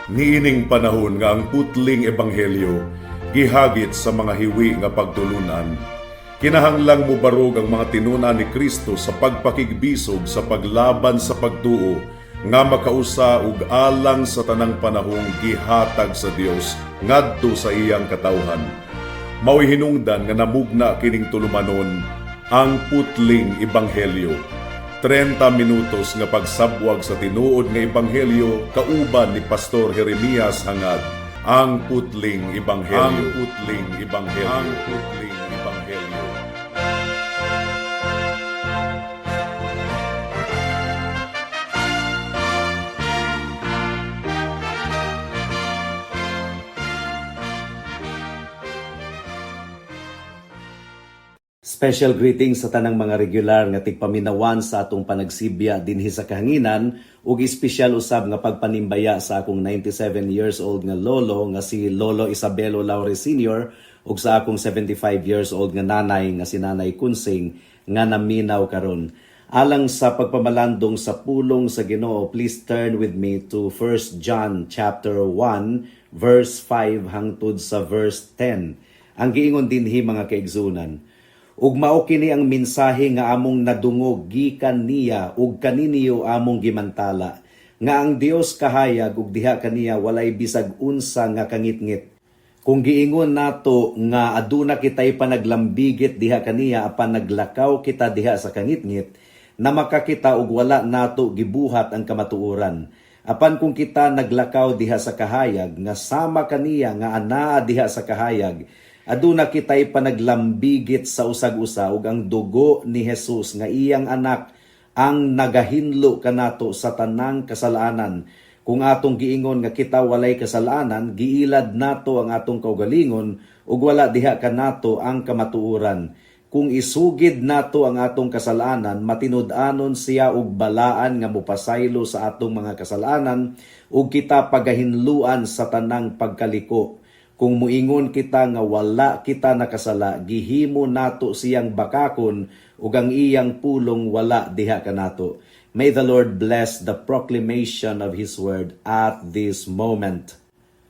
Niining panahon nga ang putling ebanghelyo gihagit sa mga hiwi nga pagtulunan, kinahanglang mubarog ang mga tinun-an ni Kristo sa pagpakigbisog sa paglaban sa pagtuo nga makausa ug alang sa tanang panahong gihatag sa Dios ngadto sa iyang katawhan. Mao'y hinungdan nga namugna kining tulumanon, Ang Putling Ebanghelyo. 30 minutos nga pagsabwag sa tinuod nga ebanghelyo kauban ni Pastor Jeremias Hangad. Ang Putling Ebanghelyo. Ang Putling Ebanghelyo. Ang Putling Ebanghelyo. Special greetings sa tanang mga regular nga tigpaminawan sa atong panagsibya dinhi sa kahanginan ug espesyal usab nga pagpanimbaya sa akong 97 years old nga lolo nga si Lolo Isabelo Laure Sr. ug sa akong 75 years old nga nanay nga si Nanay Kunsing nga naminaw karon. Alang sa pagpamalandong sa pulong sa Ginoo, please turn with me to 1 John chapter 1 verse 5 hangtod sa verse 10. Ang giingon dinhi, mga kaigsunan, "Ug mao kini ang mensahe nga among nadungog gikan niya ug kaninyo among gimantala, nga ang Dios kahayag ug diha kaniya walay bisag unsa nga kangitngit. Kung giingon nato nga aduna kitay panaglambigit diha kaniya apan naglakaw kita diha sa kangitngit, namakakita ug wala nato gibuhat ang kamatuoran. Apan kung kita naglakaw diha sa kahayag nga sama kaniya nga anaa diha sa kahayag, aduna kitay panaglambigit sa usag-usa ug ang dugo ni Jesus nga iyang anak ang nagahinlo kanato sa tanang kasalanan. Kung atong giingon nga kita walay kasalanan, giilad nato ang atong kaugalingon ug wala diha kanato ang kamatuoran. Kung isugid nato ang atong kasalanan, matinud-anon siya ug balaan nga mopasaylo sa atong mga kasalanan ug kita pagahinluan sa tanang pagkaliko. Kung muingon kita nga wala kita nakasala, gihimo nato siyang bakakon ug ang iyang pulong wala diha kanato." May the Lord bless the proclamation of His word at this moment.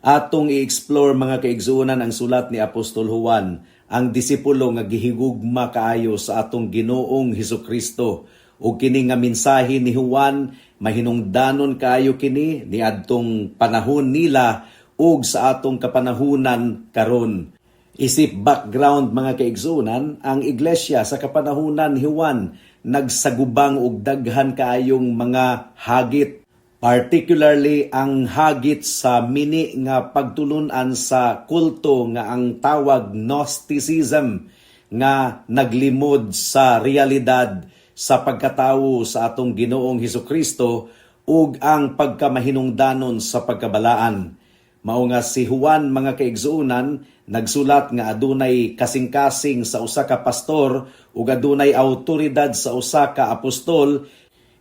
Atong i-explore, mga kaigsuonan, ang sulat ni Apostol Juan, ang disipulo nga gihigugma kaayo sa atong Ginoong Hesus Kristo. Ug kini nga mensahe ni Juan mahinungdanon kaayo kini niadtong panahon nila ug sa atong kapanahunan karon. Isip background, mga kaigsuonan, ang iglesia sa kapanahunan ni Juan nagsagubang og daghan kaayong mga hagit, particularly ang hagit sa mini nga pagtulunan sa kulto nga ang tawag Gnosticism nga naglimod sa realidad sa pagkatawo sa atong Ginoong Hesus Kristo ug ang pagkamahinungdanon sa pagkabalaan. Mao nga si Juan, mga kaigsuonan, nagsulat nga adunay kasing-kasing sa usa ka pastor ug adunay awtoridad sa usa ka apostol.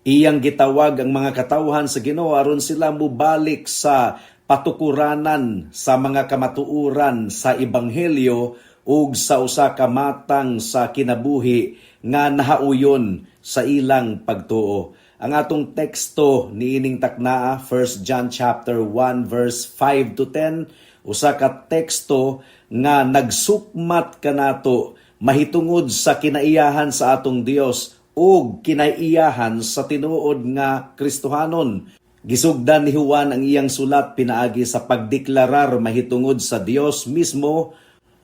Iyang gitawag ang mga katawhan sa Ginoo aron sila mobalik sa patukuranan sa mga kamatuoran sa ebanghelyo ug sa usa ka matang sa kinabuhi nga nahauyon sa ilang pagtuo. Ang atong teksto niining taknaa, 1 John chapter 1 verse 5 to 10, usa ka teksto nga nagsukmat kanato mahitungod sa kinaiyahan sa atong Dios ug kinaiyahan sa tinuod nga Kristohanon. Gisugdan ni Juan ang iyang sulat pinaagi sa pagdeklarar mahitungod sa Dios mismo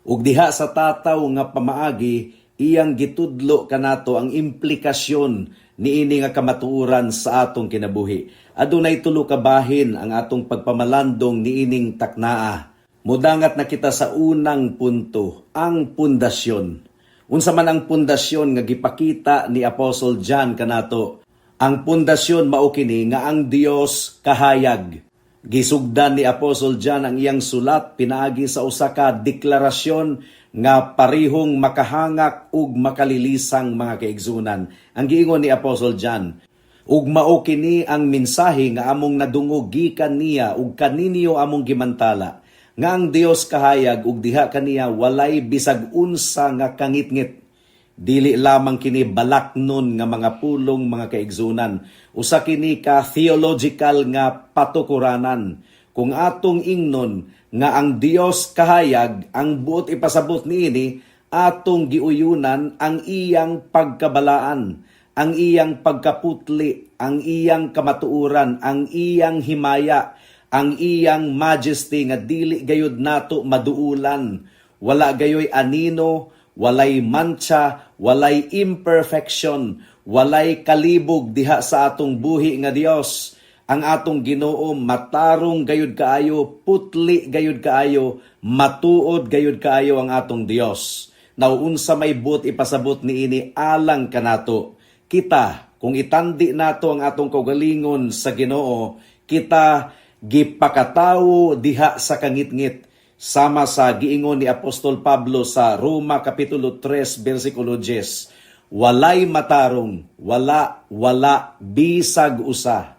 ug diha sa tataw nga pamaagi iyang gitudlo kanato ang implikasyon niini nga kamatuoran sa atong kinabuhi. Adunay tulo ka bahin ang atong pagpamalandong niining taknaa. Mudangat na kita sa unang punto, ang pundasyon. Unsa man ang pundasyon nga gipakita ni Apostle John kanato? Ang pundasyon mao kini nga ang Dios kahayag. Gisugdan ni Apostle John ang iyang sulat pinaagi sa usa ka deklarasyon nga parihong makahangak ug makalilisang, mga kaigsunan. Ang giingon ni Apostle John, "Ug mao kini ang mensahe nga among nadungog gikan niya ug kaninyo among gimantala, nga ang Dios kahayag ug diha kaniya walay bisag unsa nga kangitngit." Dili lamang kini balaknon nga mga pulong, mga kaigsunan. Usa kini ka theological nga patukuranan. Kung atong ingnon nga ang Dios kahayag, ang buot ipasabot niini, atong giuyunan ang iyang pagkabalaan, ang iyang pagkaputli, ang iyang kamatuoran, ang iyang himaya, ang iyang majesty nga dili gayud nato maduulan. Wala gayoy anino, walay mantsa, walay imperfection, walay kalibog diha sa atong buhi nga Dios. Ang atong Ginoo matarong gayud kaayo, putli gayud kaayo, matuod gayud kaayo ang atong Dios. Now, unsa may buot ipasabot niini alang kanato? Kita, kung itandi nato ang atong kaugalingon sa Ginoo, kita gipakatawo diha sa kangitngit, sama sa giingon ni Apostol Pablo sa Roma Kapitulo 3 bersikulo 10. Walay matarong, wala, wala bisag usa.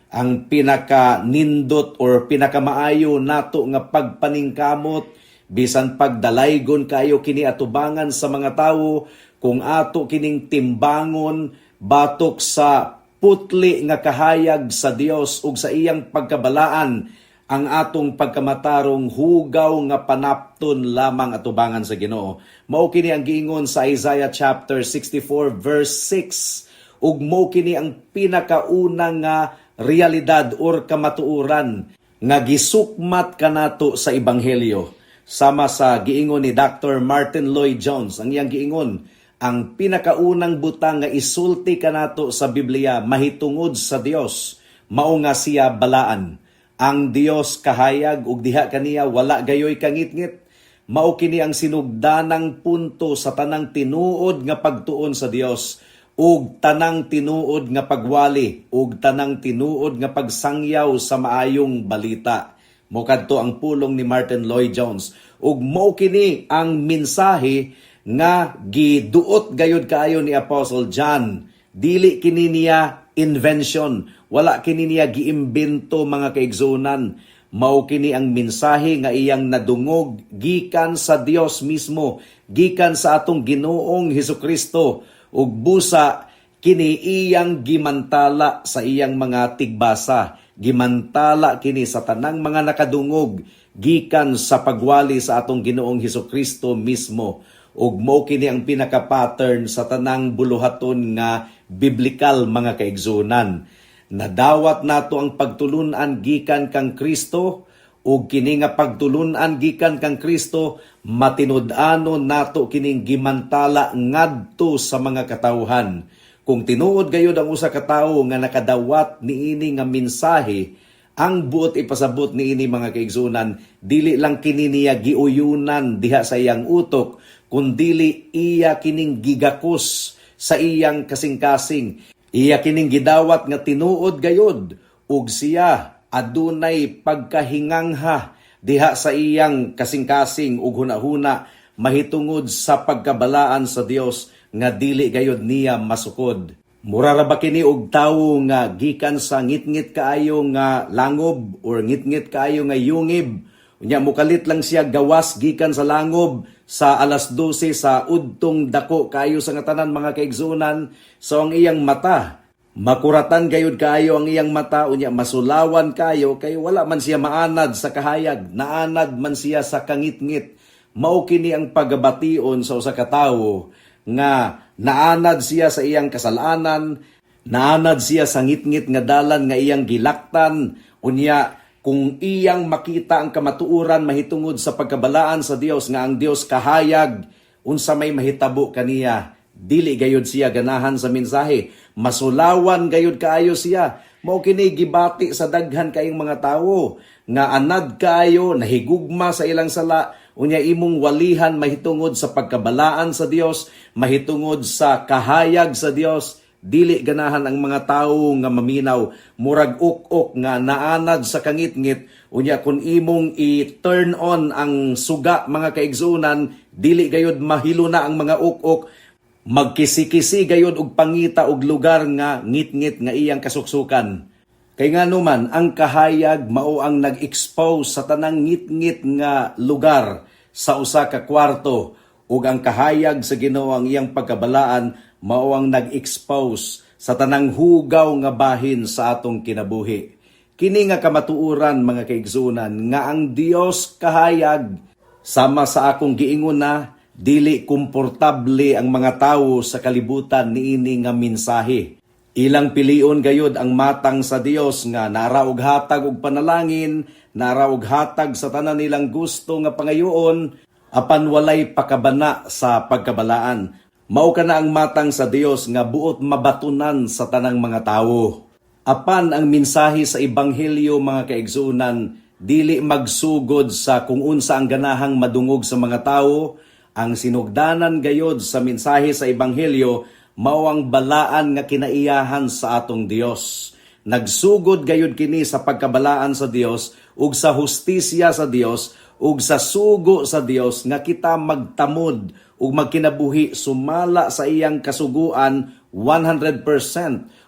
Ang pinaka nindot or pinakamaayo nato nga pagpaningkamot, bisan pagdalaygon kayo kini atubangan sa mga tawo, kung ato kining timbangon batok sa putli nga kahayag sa Dios ug sa iyang pagkabalaan, ang atong pagkamatarong hugaw nga panapton lamang atubangan sa Ginoo. Mao kini ang giingon sa Isaiah chapter 64 verse 6, ug mao kini ang pinakauna nga realidad or kamatuoran nga gisukmat kanato sa ebanghelyo. Sama sa giingon ni Dr. Martin Lloyd Jones, ang iyang giingon, ang pinakaunang butang nga isulti kanato sa Biblia mahitungod sa Dios, mao nga siya balaan. Ang Dios kahayag ug diha kaniya wala gayoy kangitngit. Mao kini ang sinugdanang punto sa tanang tinuod nga pagtuon sa Dios ug tanang tinuod nga pagwali ug tanang tinuod nga pagsangyaw sa maayong balita. Mao kadto ang pulong ni Martin Lloyd Jones, ug mao kini ang mensahe nga giduot gayud kaayo ni Apostle John. Dili kini niya invention, wala kini niya giimbento, mga kaigsunan. Mao kini ang mensahe nga iyang nadungog gikan sa Dios mismo, gikan sa atong Ginoong Hesukristo, ug busa kini iyang gimantala sa iyang mga tigbasa. Gimantala kini sa tanang mga nakadungog gikan sa pagwali sa atong Ginoong Hesukristo mismo. Ug mao kini ang pinaka-pattern sa tanang buluhaton nga biblical, mga kaigsunan. Nadawat nato ang pagtulunan gikan kang Kristo, ug kini nga pagtulunan gikan kang Kristo, matinud-anon nato kining gimantala ngadto sa mga katawhan. Kung tinuod gayud ang usa ka tawo nga nakadawat niini nga mensahe, ang buot ipasabot niini, mga kaigsunan, dili lang kini niya giuyunan diha sa iyang utok, kundili iya kining gigakos sa iyang kasing-kasing. Iya kining gidawat nga tinuod gayud, ug siya adunay pagkahingangha diha sa iyang kasing-kasing ug hunahuna mahitungod sa pagkabalaan sa Dios nga dili gayud niya masukod. Mura ra ba kini og tawo nga gikan sa ngitngit kaayo nga langob or ngitngit kaayo nga yungib? Unya mukalit lang siya gawas gikan sa langob sa alas 12 sa udtong dako kaayo sa nga tanan, mga kaigsunan. So ang iyang mata, makuratan gayud kaayo ang iyang mata, unya masulawan kayo kay wala man siya maanad sa kahayag, naanad man siya sa kangitngit. Mao kini ang pagabation sa usa ka tawo nga naanad siya sa iyang kasalanan, naanad siya sa ngitngit nga dalan nga iyang gilaktan. Unya kung iyang makita ang kamatuoran mahitungod sa pagkabalaan sa Dios, nga ang Dios kahayag, unsa may mahitabo kaniya? Dili gayud siya ganahan sa mensahe. Masulawan gayud kaayo siya. Mao kini gibati sa daghan kayong mga tawo nga anad kaayo, nahigugma sa ilang sala. Unya imong walihan mahitungod sa pagkabalaan sa Dios, mahitungod sa kahayag sa Dios, dili ganahan ang mga tawo nga maminaw. Murag uk-ok nga naanad sa kangitngit. Unya kung imong i-turn on ang suga, mga kaigsunan, dili gayud mahiluna ang mga uk-ok. Magkisi-kisi gayud og pangita og lugar nga ngitngit nga iyang kasuksukan. Kay ngano man, ang kahayag mao ang nag-expose sa tanang ngitngit nga lugar sa usa ka kwarto, ug ang kahayag sa Ginoo, ang iyang pagkabalaan, mao ang nag-expose sa tanang hugaw nga bahin sa atong kinabuhi. Kini nga kamatuoran, mga kaigsuonan, nga ang Dios kahayag. Sama sa akong giingon na dili komportable ang mga tawo sa kalibutan niini nga mensahe. Ilang pilion gayud ang matang sa Dios nga nara og hatag og panalangin, nara og hatag sa tanan nilang gusto nga pangayoon, apan walay pakabana sa pagkabalaan. Mao kana ang matang sa Dios nga buot mabatunan sa tanang mga tawo. Apan ang mensahe sa ebanghelyo, mga kaigsuonan, dili magsugod sa kung unsa ang ganahang madungog sa mga tawo. Ang sinugdanan gayod sa mensahe sa ebanghelyo mao ang balaan nga kinaiyahan sa atong Dios. Nagsugod gayud kini sa pagkabalaan sa Dios ug sa hustisya sa Dios ug sa sugo sa Dios nga kita magtamod ug magkinabuhi sumala sa iyang kasuguan 100%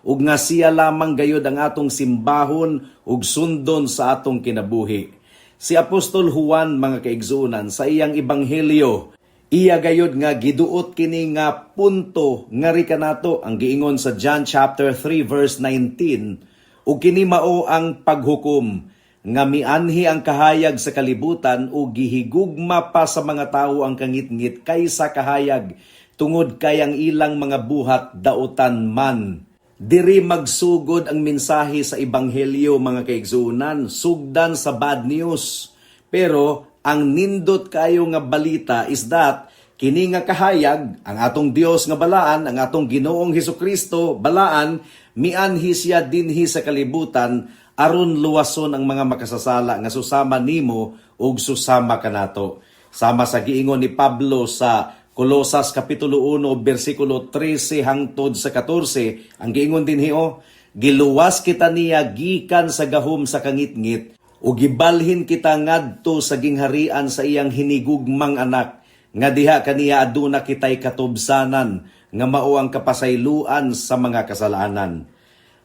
ug nga siya lamang gayud ang atong simbahon ug sundon sa atong kinabuhi. Si Apostol Juan, mga kaigsuonan, sa iyang ebanghelyo, iya gayud nga giduot kini nga punto ngari kanato. Ang giingon sa John chapter 3 verse 19, "Ug kini mao ang paghukom, nga mianhi ang kahayag sa kalibutan ug gihigugma pa sa mga tawo ang kangitngit kaysa kahayag, tungod kay ang ilang mga buhat dautan man." Diri magsugod ang mensahe sa ebanghelyo, mga kaigsuonan, sugdan sa bad news. Pero ang nindot kayo nga balita is that kini nga kahayag, ang atong Dios nga balaan, ang atong Ginoong Hesukristo balaan, mianhi siya dinhi sa kalibutan aron luwason ang mga makasasala nga susama nimo ug susama kanato. Sama sa giingon ni Pablo sa Kolosas kapitulo 1 bersikulo 13 hangtod sa 14, ang giingon dinhi oh, "Giluwas kita niya gikan sa gahom sa kangitngit ug gibalhin kita ngadto sa gingharian sa iyang hinigugmang anak, nga diha kaniya aduna kitay katubsanan nga mao ang kapasayloan sa mga kasalanan."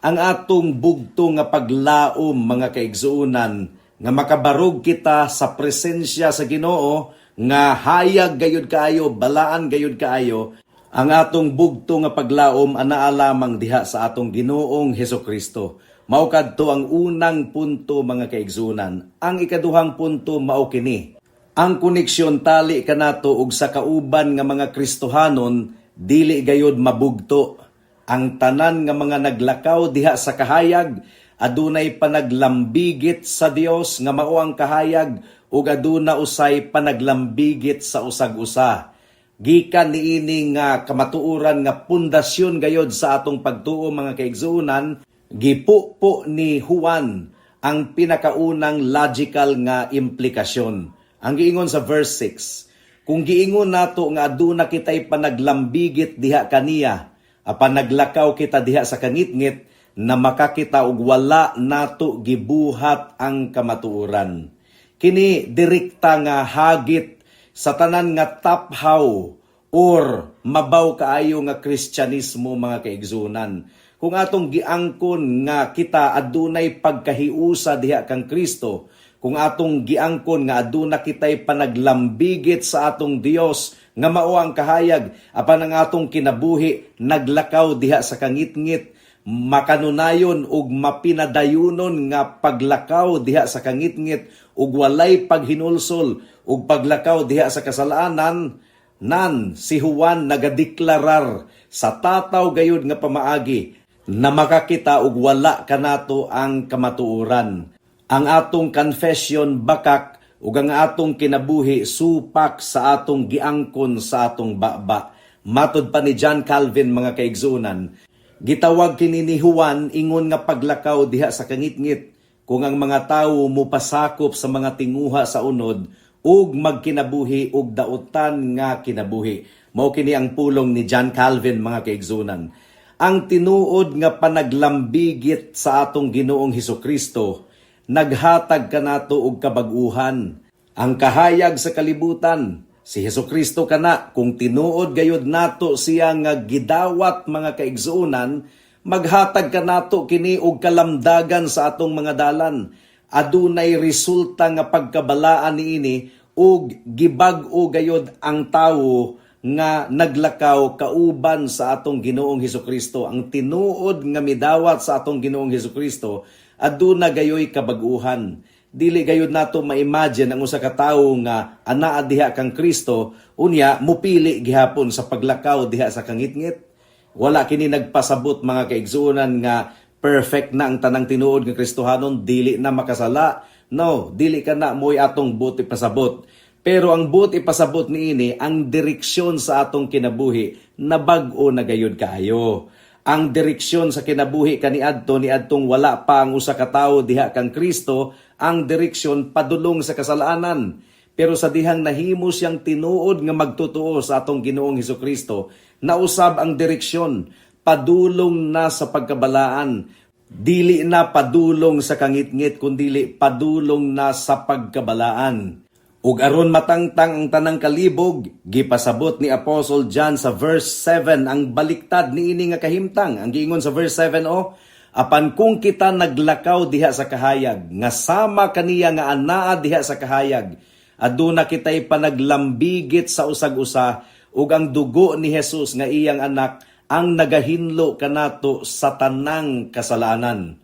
Ang atong bugto nga paglaom, mga kaigsuonan, nga makabarog kita sa presensya sa Ginoo nga hayag gayud kaayo, balaan gayud kaayo, ang atong bugto nga paglaom anaa lamang diha sa atong Ginoong Hesukristo. Mao kadto ang unang punto, mga kaigsuonan. Ang ikaduhang punto mao kini. Ang koneksyon tali kanato ug sa kauban nga mga Kristohanon dili gayud mabugto. Ang tanan nga mga naglakaw diha sa kahayag adunay panaglambigit sa Dios nga mao ang kahayag ug aduna usay panaglambigit sa usag-usa. Gikan niini nga kamatuoran nga pundasyon gayod sa atong pagtuo, mga kaigsuonan, gipupo ni Juan ang pinakaunang logical nga implikasyon. Ang giingon sa verse 6, "Kung giingon nato nga aduna kitay panaglambigit diha kaniya, apan naglakaw kita diha sa kangitngit, na makakita og wala nato gibuhat ang kamatuoran." Kini direkta nga hagit sa tanan nga taphaw or mabaw kaayo nga Kristyanismo, mga kaigsuonan. Kung atong giangkon nga kita adunay pagkahiusa diha kang Kristo, kung atong giangkon nga aduna kitay panaglambigit sa atong Dios nga mao ang kahayag, apan ang atong kinabuhi naglakaw diha sa kangitngit, makanunayon ug mapinadayunon nga paglakaw diha sa kangitngit ug walay paghinulsol ug paglakaw diha sa kasalanan, nan si Juan nagadeklarar sa tataw gayud nga pamaagi na makakita og wala kanato ang kamatuoran. Ang atong confession bakak ug ang atong kinabuhi supak sa atong giangkon sa atong baba. Matod pa ni John Calvin, mga kaigsuonan, gitawag kini ni Juan ingon nga paglakaw diha sa kangitngit kung ang mga tawo mupasakop sa mga tinguha sa unod ug magkinabuhi og dautan nga kinabuhi. Mao kini ang pulong ni John Calvin, mga kaigsuonan. Ang tinuod nga panaglambigit sa atong Ginoong Hesukristo naghatag kanato og kabag-uhan. Ang kahayag sa kalibutan, si Hesukristo kana, kung tinuod gayud nato siya nga gidawat, mga kaigsuonan, maghatag kanato kini og kalamdagan sa atong mga dalan. Adunay resulta nga pagkabalaan niini ug gibag-o gayod ang tawo nga naglakaw kauban sa atong Ginoong Hesukristo. Ang tinuod nga midawat sa atong Ginoong Hesukristo Aduna gayoy kabag-uhan. Dili gayud nato ma-imagine ang usa ka tawo nga anaa diha kang Kristo, unya mupili gihapon sa paglakaw diha sa kangitngit. Wala kini nagpasabot, mga kaigsuonan, nga perfect na ang tanang tinuod nga Kristohanon, dili na makasala. No, dili kana mo'y atong buot ipasabot. Pero ang buot ipasabot niini, ang direksyon sa atong kinabuhi nabag-o na gayud kaayo. Ang direksyon sa kinabuhi kaniadto, niadtong wala pa ang usa ka tawo diha kang Kristo, ang direksyon padulong sa kasalanan. Pero sa dihang nahimo siyang tinuod nga magtotoo sa atong Ginoong Hesukristo, nausab ang direksyon, padulong na sa pagkabalaan. Dili na padulong sa kangitngit, kundili padulong na sa pagkabalaan. Ug aron matangtang ang tanang kalibog, gipasabot ni Apostle John sa verse 7 ang baliktad niini nga kahimtang. Ang giingon sa verse 7 oh, "Apan kung kita naglakaw diha sa kahayag, nga sama kaniya nga anaa diha sa kahayag, aduna kita'y panaglambigit sa usag-usa, ug ang dugo ni Jesus nga iyang anak ang nagahinlo kanato sa tanang kasalanan."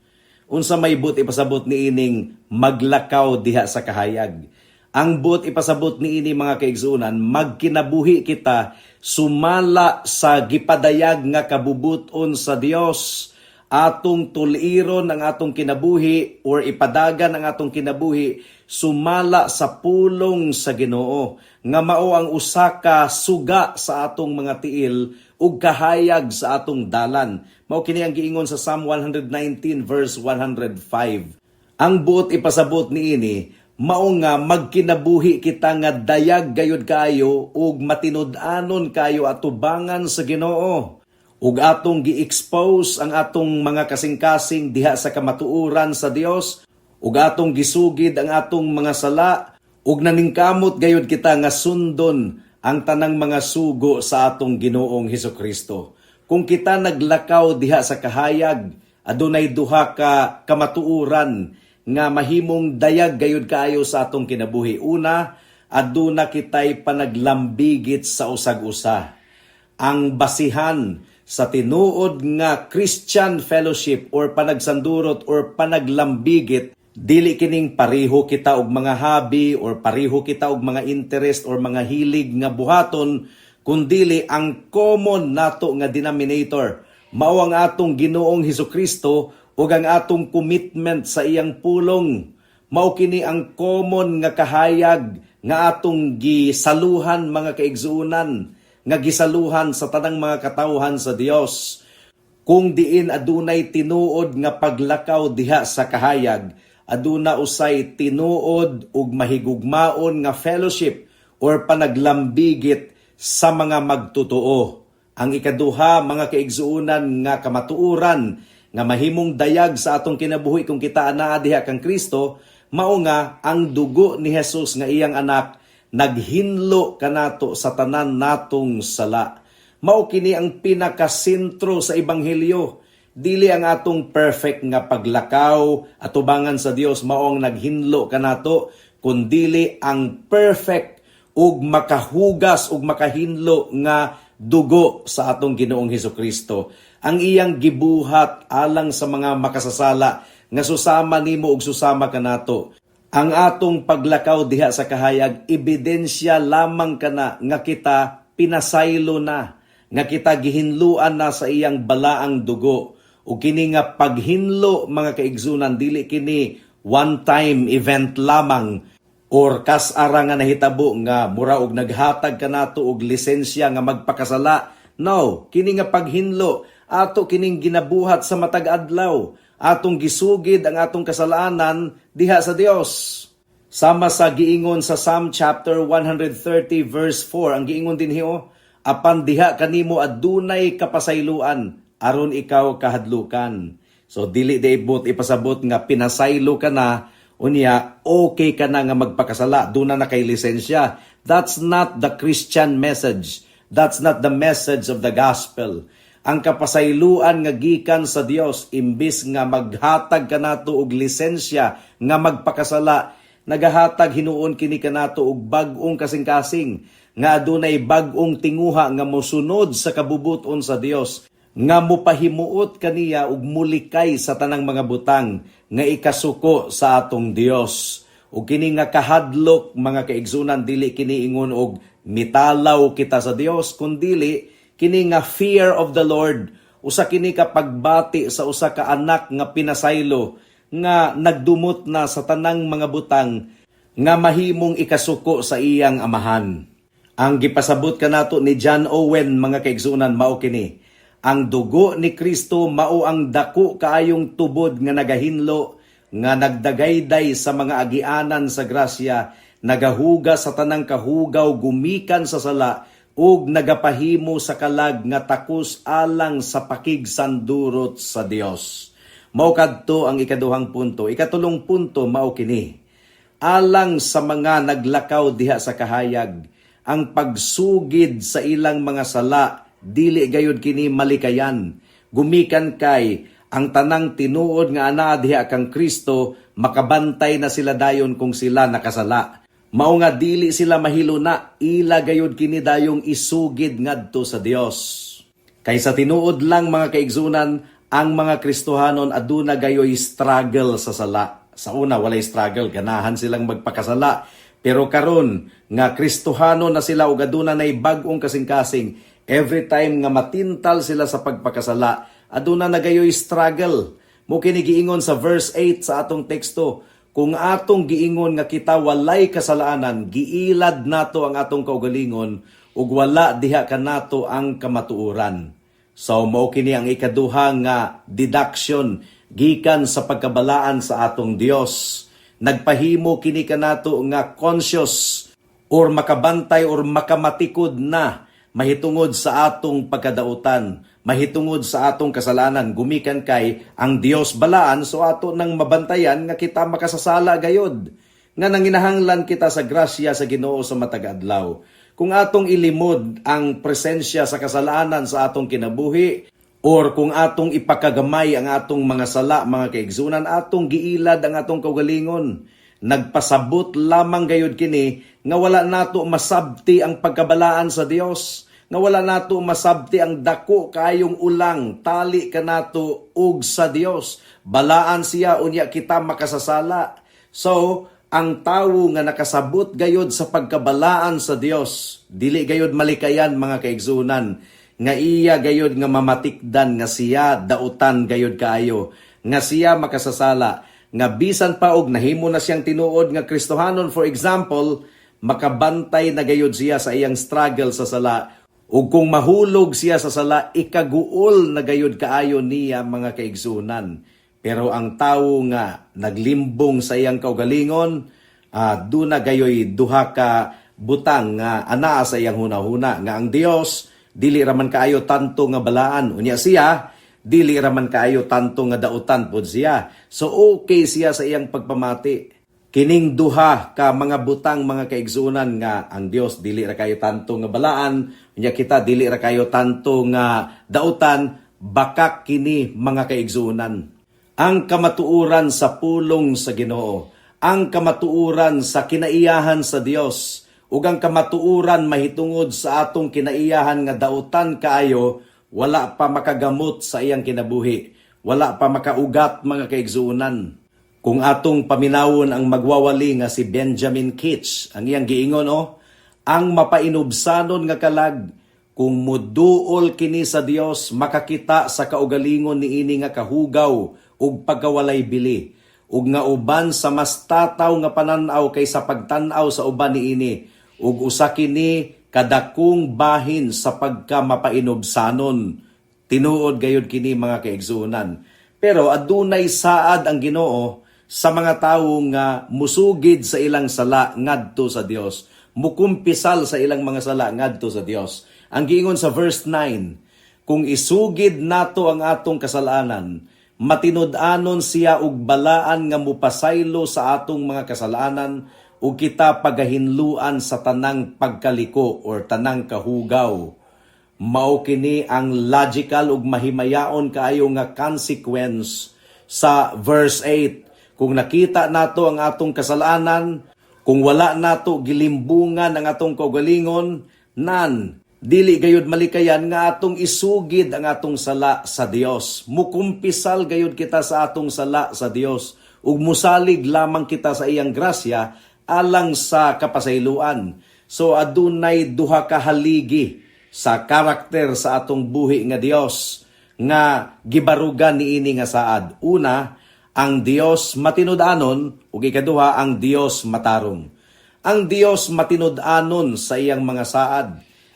Unsa may buot ipasabot niining maglakaw diha sa kahayag? Ang buot ipasabot niini, mga kaigsuonan, magkinabuhi kita sumala sa gipadayag nga kabubuton sa Dios. Atong tuliron ang atong kinabuhi or ipadagan ang atong kinabuhi sumala sa pulong sa Ginoo nga mao ang usa ka suga sa atong mga tiil ug kahayag sa atong dalan. Mao kini ang giingon sa Psalm 119 verse 105. Ang buot ipasabot niini, mao nga magkinabuhi kita nga dayag gayud kaayo ug matinud-anon kayo atubangan sa Ginoo. Ug atong gi-expose ang atong mga kasing-kasing diha sa kamatuoran sa Dios, ug atong gisugid ang atong mga sala, ug naningkamot gayud kita nga sundon ang tanang mga sugo sa atong Ginoong Hesukristo. Kung kita naglakaw diha sa kahayag, adunay duha ka kamatuoran nga mahimong dayag gayud kaayo sa atong kinabuhi. Una, aduna kitay panaglambigit sa usag-usa. Ang basihan sa tinuod nga Christian fellowship or panagsandurot or panaglambigit, dili kining pareho kita og mga hobby or pareho kita og mga interest or mga hilig nga buhaton, kundili ang common nato nga denominator mao ang atong Ginoong Hesukristo ug ang atong commitment sa iyang pulong. Mao kini ang common nga kahayag nga atong gisaluhan, mga kaigsuonan, nga gisaluhan sa tanang mga katawhan sa Dios. Kung diin adunay tinuod nga paglakaw diha sa kahayag, aduna usay tinuod ug mahigugmaon nga fellowship or panaglambigit sa mga magtotoo. Ang ikaduha, mga kaigsuonan, nga kamatuoran nga mahimong dayag sa atong kinabuhi kung kita anaa diha kang Kristo, mao nga ang dugo ni Jesus nga iyang anak naghinlo kanato sa tanan natong sala. Mao kini ang pinakasentro sa ebanghelyo. Dili ang atong perfect nga paglakaw atubangan sa Dios mao ang naghinlo kanato, kundili ang perfect ug makahugas ug makahinlo nga dugo sa atong Ginoong Hesukristo. Ang iyang gibuhat alang sa mga makasasala nga susama nimo ug susama kanato. Ang atong paglakaw diha sa kahayag, ebidensya lamang kana nga kita pinasaylo na, nga kita gihinluan na sa iyang balaang dugo. Ug kini nga paghinlo, mga kaigsuonan, dili kini one time event lamang or kas-ara nga nahitabo nga mura og naghatag kanato og lisensya nga magpakasala. No, kini nga paghinlo, ato kining ginabuhat sa matag adlaw. Atong gisugid ang atong kasalanan diha sa Dios. Sama sa giingon sa Psalm chapter 130 verse 4, ang giingon dinhi oh, "Apan diha kanimo adunay kapasayloan aron ikaw kahadlukan." So dili diay buot ipasabot nga pinasaylo ka na, unya okay ka na nga magpakasala, duna na kay lisensya. That's not the Christian message. That's not the message of the gospel. Ang kapasayloan nga gikan sa Dios, imbis nga maghatag kanato og lisensya nga magpakasala, nagahatag hinuon kini kanato og bag-ong kasing-kasing nga adunay bag-ong tinguha nga mosunod sa kabubuton sa Dios. Nga mupahimuot kaniya ug mulikay sa tanang mga butang nga ikasuko sa atong Dios. Ug kini nga kahadlok, mga kaigsunan, dili kini ingon og mitalaw kita sa Dios, kundili kini nga fear of the Lord, usa kini ka pagbati sa usa ka anak nga pinasaylo nga nagdumot na sa tanang mga butang nga mahimong ikasuko sa iyang amahan. Ang gipasabot kanato ni John Owen, mga kaigsunan, mao kini: "Ang dugo ni Kristo mao ang dako kaayong tubod nga nagahinlo, nga nagdagayday sa mga agianan sa grasya, nagahugas sa tanang kahugaw gumikan sa sala ug nagapahimo sa kalag nga takos alang sa pakigsandurot sa Dios." Mao kadto ang ikaduhang punto. Ikatulong punto mao kini: Alang sa mga naglakaw diha sa kahayag, ang pagsugid sa ilang mga sala dili gayud kini malikayan. Gumikan kay ang tanang tinuod nga anaa diha kang Kristo, makabantay na sila dayon kung sila nakasala. Mao nga dili sila mahiluna, ila gayud kini dayong isugid ngadto sa Dios. Kay sa tinuod lang, mga kaigsunan, ang mga Kristohanon aduna gayoy struggle sa sala. Sa una, walay struggle, ganahan silang magpakasala. Pero karon nga Kristohanon na sila ug aduna nay bag-ong kasing-kasing, every time nga matintal sila sa pagpakasala, aduna na gayoy struggle. Mao kini giingon sa verse 8 sa atong teksto: "Kung atong giingon nga kita walay kasalanan, giilad nato ang atong kaugalingon ug wala diha kanato ang kamatuoran." So mao kini ang ikaduha nga deduction gikan sa pagkabalaan sa atong Dios. Nagpahimo kini kanato nga conscious or makabantay or makamatikod na mahitungod sa atong pagkadautan, mahitungod sa atong kasalanan, gumikan kay ang Dios balaan, so ato nang mabantayan nga kita makasasala gayod. Nga nanginahanglan kita sa grasya sa Ginoo sa matag adlaw. Kung atong ilimod ang presensya sa kasalanan sa atong kinabuhi, or kung atong ipakagamay ang atong mga sala, mga kaigsunan, atong giilad ang atong kaugalingon. Nagpasabot lamang gayud kini nga wala nato masabti ang pagkabalaan sa Dios, nga wala nato masabti ang dako kayong ulang tali kanato ug sa Dios. Balaan siya, unya kita makasasala. So, ang tawo nga nakasabot gayod sa pagkabalaan sa Dios, dili gayod malikayan, mga kaigsunan, nga iya gayod nga mamatikdan nga siya dautan gayod kaayo, nga siya makasasala, nga bisan pa og nahimo na siyang tinuod nga Kristohanon, for example, makabantay na gayod siya sa iyang struggle sa sala, ug kung mahulog siya sa sala, ikaguol na gayod kaayo niya, mga kaigsunan. Pero ang tawo nga naglimbong sa iyang kaugalingon, duna gayoy duha ka butang nga anaa sa iyang hunahuna, nga ang Dios dili raman kaayo tanto nga balaan, unya siya dili raman kaayo tanto nga dautan pod siya, so okay siya sa iyang pagpamati. Kining duha ka mga butang, mga kaigsunan, nga ang Dios dili ra kayo tanto nga balaan, unya kita dili ra kayo tanto nga dautan, bakak kini, mga kaigsunan. Ang kamatuoran sa pulong sa Ginoo, ang kamatuoran sa kinaiyahan sa Dios, ug ang kamatuoran mahitungod sa atong kinaiyahan nga dautan kaayo, wala pa makagamot sa iyang kinabuhi, wala pa makaugat, mga kaigsuonan. Kung atong paminawon ang magwawali nga si Benjamin Kitch, ang iyang giingon oh, "Ang mapainubsanon nga kalag, kung muduol kini sa Dios, makakita sa kaugalingon niini nga kahugaw ug pagkawalay bili, ug nga uban sa mas tataw nga panan-aw kaysa pagtan-aw sa uban niini, ug usa kini kadakong bahin sa pagka mapainubsanon." Tinuod gayud kini, mga kaigsuonan. Pero adunay saad ang Ginoo sa mga tawo nga musugid sa ilang sala ngadto sa Dios, mukumpisal sa ilang mga sala ngadto sa Dios. Ang giingon sa verse 9, "Kung isugid nato ang atong kasalanan, matinud-anon siya ug balaan nga mupasaylo sa atong mga kasalanan ug kita pagahinluan sa tanang pagkaliko or tanang kahugaw." Mao kini ang logical ug mahimayaon kaayo nga consequence sa verse 8. Kung nakita nato ang atong kasalanan, kung wala nato gilimbungan ang atong kaugalingon, nan Dili gayud malikayan nga atong isugid ang atong sala sa Dios. Mukumpisal gayud kita sa atong sala sa Dios ug musalig lamang kita sa iyang grasya alang sa kapasayloan. So adunay duha ka haligi sa karakter sa atong buhi nga Dios nga gibarugan niini nga saad. Una, ang Dios matinud-anon, ug ikaduha, ang Dios matarong. Ang Dios matinud-anon sa iyang mga saad.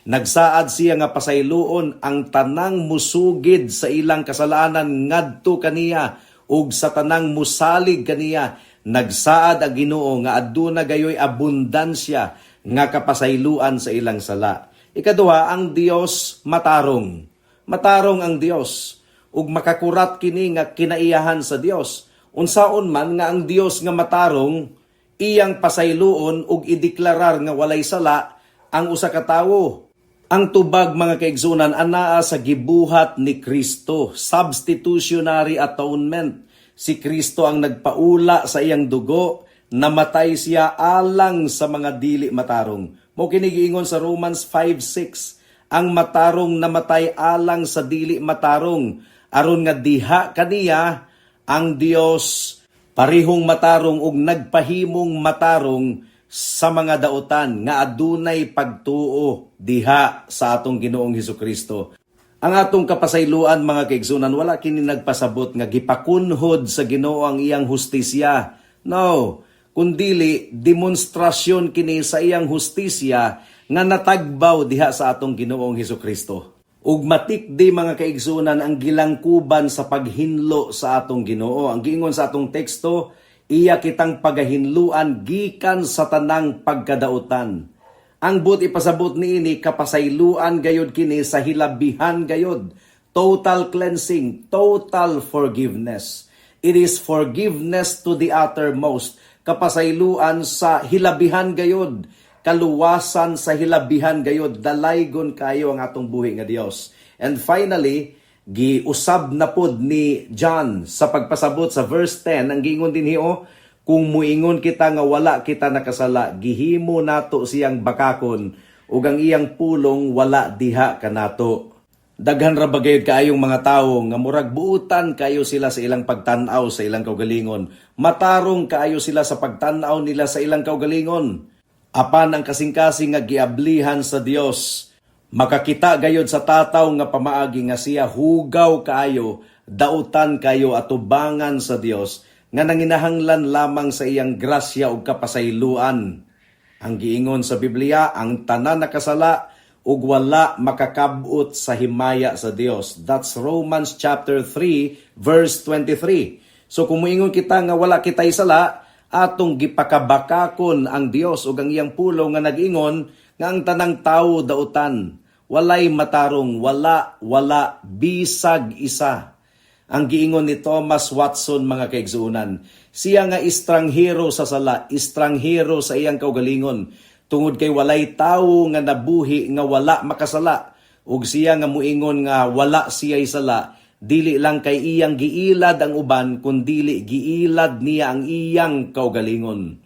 Nagsaad siya nga pasayloon ang tanang musugid sa ilang kasalanan ngadto kaniya ug sa tanang musalig kaniya. Nagsaad ang Ginoo nga aduna gayoy abundansya nga kapasayloan sa ilang sala. Ikaduha, ang Dios matarong. Matarong ang Dios ug makakurat kini nga kinaiyahan sa Dios. Unsaon man nga ang Dios nga matarong, iyang pasayloon ug ideklarar nga walay sala ang usa ka tawo? Ang tubag, mga kaigsunan, anaa sa gibuhat ni Kristo, substitutionary atonement. Si Kristo ang nagpaula sa iyang dugo, namatay siya alang sa mga dili matarong. Mao kini giingon sa Romans 5:6, ang matarong namatay alang sa dili matarong, aron nga diha kaniya ang Dios parihong matarong ug nagpahimong matarong sa mga dautan nga adunay pagtuo diha sa atong Ginoong Hesukristo. Ang atong kapasayloan, mga kaigsunan, wala kini nagpasabot nga gipakunhod sa Ginoo ang iyang hustisya. No, kundili demonstrasyon kini sa iyang hustisya nga natagbaw diha sa atong Ginoong Hesukristo. Ug matikdi, mga kaigsunan, ang gilangkuban sa paghinlo sa atong Ginoo. Ang giingon sa atong teksto, iya kitang pagahinluan gikan sa tanang pagkadautan. Ang buot ipasabot niini, kapasayloan gayod kini sa hilabihan gayod. Total cleansing, total forgiveness. It is forgiveness to the uttermost. Kapasayloan sa hilabihan gayod. Kaluwasan sa hilabihan gayod. Dalaygon kayo ang atong buhi nga Dios. And finally, giusab na pod ni John sa pagpasabot sa verse 10, ang giingon dinhi o, "Kung muingon kita nga wala kita nakasala, gihimo nato siyang bakakon ug ang iyang pulong wala diha kanato." Daghan ra ba gayud kaayong mga tawo nga murag buutan kayo sila sa ilang pagtan-aw sa ilang kaugalingon? Matarong kaayo sila sa pagtan-aw nila sa ilang kaugalingon. Apan ang kasing-kasing nga giablihan sa Dios, makakita gayod sa tataw nga pamaagi nga siya hugaw kaayo, dautan kayo atubangan sa Dios nga nanginahanglan lamang sa iyang grasya ug kapasayloan. Ang giingon sa Biblia, ang tanan nakasala ug wala makakabot sa himaya sa Dios. That's Romans chapter 3 verse 23. So kung muingon kita nga wala kitay sala, atong gipakabakakon ang Dios ug ang iyang pulong nga nag-ingon nga ang tanang tawo dautan, walay matarong, wala, wala bisag isa. Ang giingon ni Thomas Watson, mga kaigsuonan, siya nga estranghero sa sala, estranghero sa iyang kaugalingon, tungod kay walay tawo nga nabuhi nga wala makasala, ug siya nga muingon nga wala siya'y sala, dili lang kay iyang giilad ang uban, kundili giilad niya ang iyang kaugalingon.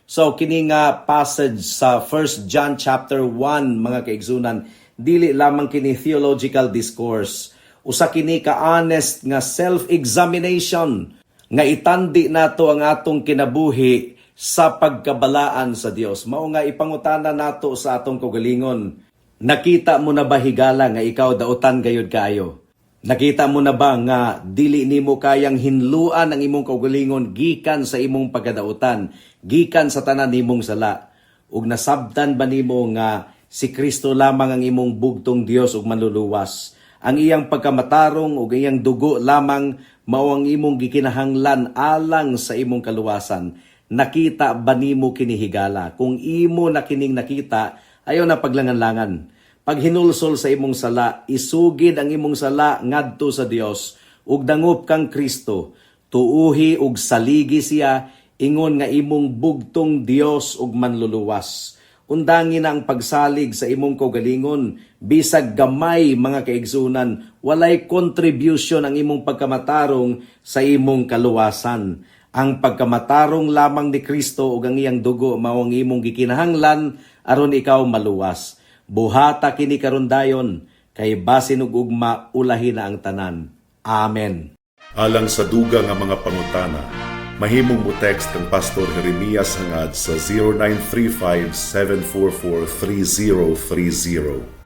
So kini nga passage sa 1 John chapter 1, mga kaigsunan, dili lamang kini theological discourse. Usa kini ka honest nga self-examination nga itandi nato ang atong kinabuhi sa pagkabalaan sa Dios. Mao nga ipangutana nato sa atong kaugalingon. Nakita mo na ba, higala, nga ikaw dautan gayud kaayo? Nakita mo na ba nga dili nimo kayang hinluan ang imong kaugalingon gikan sa imong pagkadautan, gikan sa tanan nimong sala? Ug nasabtan ba nimo nga si Kristo lamang ang imong bugtong Dios ug manluluwas? Ang iyang pagkamatarong ug iyang dugo lamang mao ang imong gikinahanglan alang sa imong kaluwasan. Nakita ba nimo kini, higala? Kung imo na kining nakita, ayaw na paglangan-langan. Paghinulsol sa imong sala, isugid ang imong sala ngadto sa Dios ug dangop kang Kristo. Tuuhi ug saligi siya ingon nga imong bugtong Dios ug manluluwas. Undangi na ang pagsalig sa imong kaugalingon. Bisag gamay, mga kaigsunan, walay contribution ang imong pagkamatarong sa imong kaluwasan. Ang pagkamatarong lamang ni Kristo ug ang iyang dugo mao ang imong gikinahanglan aron ikaw maluwas. Buhata kini karon dayon, kay basin ug ugma ulahi na ang tanan. Amen. Alang sa dugang nga mga pangutana, mahimong mo text kang Pastor Jeremias Hangad sa 0935 744 3030.